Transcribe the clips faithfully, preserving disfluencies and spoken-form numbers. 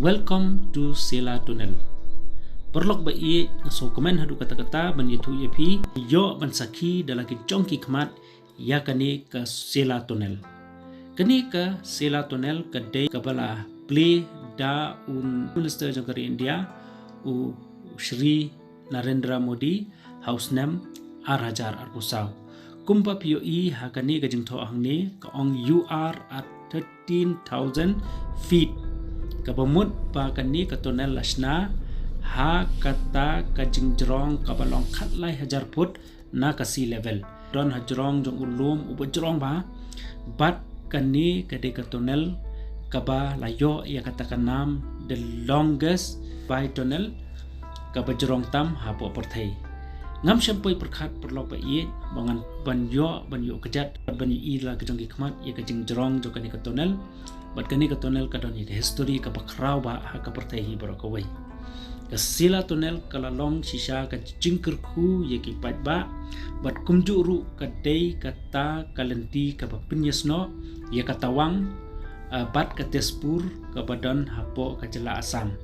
Welcome to Sela Tunnel. Paralok ba ïeit, nga sngewkmen haduh katta katta ban ïathuh ïa phi, ïoh ban sakhi da la ki jong ki khmat ïa kane ka Sela Tunnel. Kane ka Sela Tunnel ka dei kaba la plie da u Minister jong ka ri India, u Shri Narendra Modi, ha u snem ar hajar arphew saw. Kumba phi ïohi ha kane ka jingthoh hangne, ka ong you are at thirteen thousand feet. Kaba mut ba kane ka tunnel la shna ha kata ka jingjrong kaba long khatlai hajar phut na ka sea level. Don ha jrong jong u lum uba jrong bha. Bad kane ka dei ka tunnel kaba la ïoh ïa kata ka nam the longest by tunnel kaba jrong tam hapoh pyrthei. Ngam shym poi pyrkhat, paralok ba ïeit, ba ngan ban ïoh, ban ïoh kjat, ban ïohi da la ki jong ki khmat ïa ka jingjrong jong kane ka tunnel. Bad kane ka tunnel ka don ïa ka history kaba khraw bha ha ka pyrthei hi baroh kawei. Ka Sela Tunnel ka la long shisha ka jingkyrkhu ïa ki paidbah, bad kumjuh ruh ka dei kata ka lynti kaba pynïasnoh ïa ka Tawang, ah, bad ka Tezpur kaba don hapoh ka jylla Assam.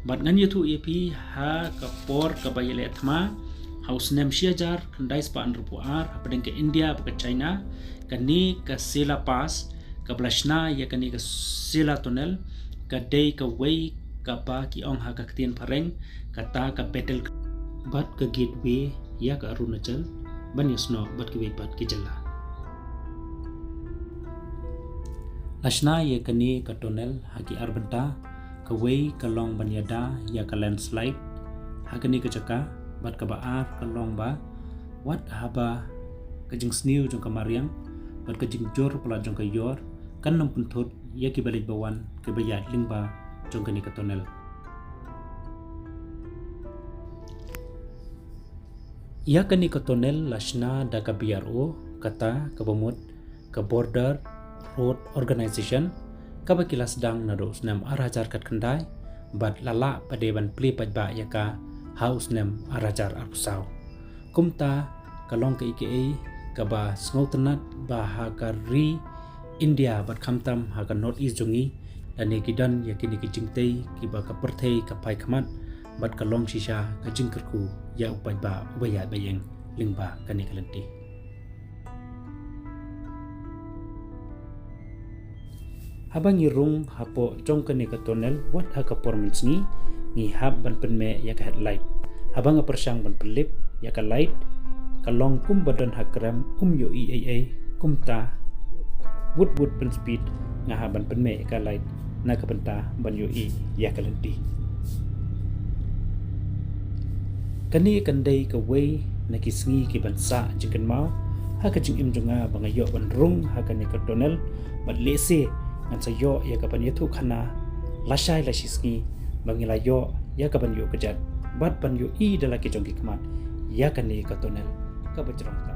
Bad ngan ïathuh ïa phi ha ka por kaba ïaleh thma, ha u snem shi hajar khyndai spah hynriewphew ar, hapdeng ka India bad ka China, kane ka Sela Pass, kaba la shna ïa kane ka Sela Tunnel, ka dei kawei kaba ki ong ha ka ktien phareng, kata ka battle bad ka gateway ïa ka Arunachal, ban ïasnoh bad kiwei pat ki jylla. La shna ïa kane ka tunnel ha ki ar bynta, kawei ka long ban ïada ïa ka landslide ha kane ka jaka, bad kaba ar ka long ba wat haba ka jingsniew jong ka mariang bad ka jingjur palat jong ka ïor kan ym pynthut ïa kiba leit ba wan kiba ïaid lyngba jong kane ka tunnel. Ïa kane ka tunnel la shna da ka B R O, kata kaba mut ka Border Road Organization, kaba ki la sdang naduh u snem ar hajar khatkhyndai, bad la lah pat de ban plie paidbah ïa ka ha u snem ar hajar arphew saw. Kumta ka long kaei kaei kaba sngewtynnat ba ha ka ri India bad khamtam ha ka North East jong ngi, lane ki don ïa kine ki jingtei kiba ka pyrthei ka phai khmat, bad ka long shisha ka jingkyrkhu ïa u paidbah uba ïaid ba ïeng lyngba kane ka lynti. Haba ngi rung hapoh jong kane ka tunnel, wat ha ka por mynsngi, ngi hap ban pynmeh ïa ka headlight. Haba nga pyrshang ban pynlip ïa ka light, ka long kumba don ha krem, ym ïohi ei ei. Kumta wut wut pynspeed nga hap ban pynmeh ïa ka light na ka bynta ban ïohi ïa ka lynti. Kane kan dei kawei na ki sngi kiban sah jingkynmaw ha ka jingim jong nga ba nga ïoh ban rung ha kane ka tunnel, bad lehse ngan sa ïoh ïa kaban ïathuh khana lashai lashisngi ba ngi la ïoh ïa kaban ïoh kjat bad ban ïohi da la ki jong ki khmat ïa kane ka tunnel kaba jrong tam.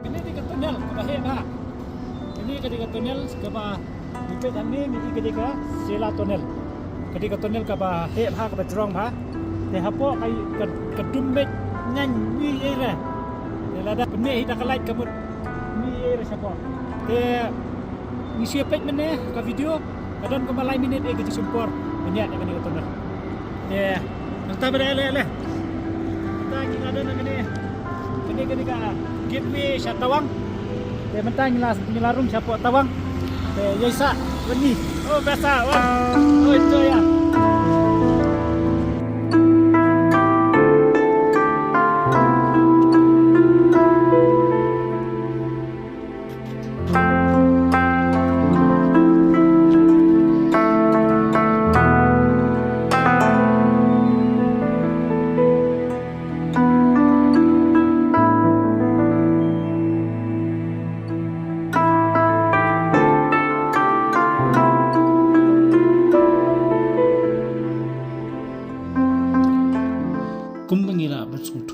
Kane dei ka tunnel kaba heh bha. Kane ka dei ka tunnel kaba ngi peit hangne, ngi i ka dei ka Sela Tunnel. Ka dei ka tunnel kaba heh bha, kaba jrong bha. Te hapoh ka, ka, ka dum beit ngan ngi ei re. Te lada pynmih hi da ka light ka mut ngi ei re shapoh. Te ngi shu peit mynne ka video, ka don kumba lai minit eh ka jingshim por ban ïaid ïa kane ka tunnel. Te mynta ba dei leh leh. Mynta ngi la don hangne. Kane, kane ka gateway sha Tawang. Te mynta ngi la, ngi la rung shapoh Tawang. Te ïohi sah wan ngi. Oh, best ah, wan. Oh, enjoy ah.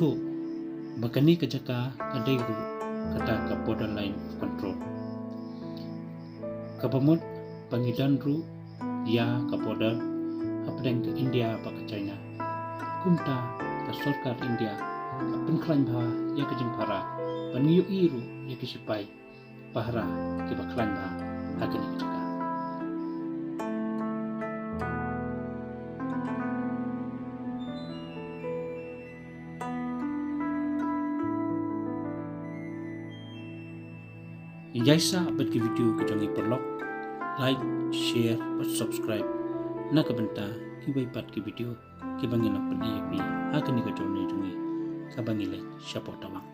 Ruh ba kane ka jaka ka dei ruh kata ka borderline of control. Kaba mut ba ngi don ruh ïa ka border hapdeng ka India bad ka China. Kumta ka sorkar India ka pynkhlaiñ bha ïa ka jingphara ban ngi ïohi ruh ïa ki sipai pahara kiba khlaiñ bha ha kane ka jaka. Ïaisah bad ki video ki jong ngi paralok, like, share bad subscribe na ka bynta kiwei pat ki video kiba ngin ïa pynïaid ïa phi ha kane ka jong ne jong ngi kaba ngi leit shapoh tawang.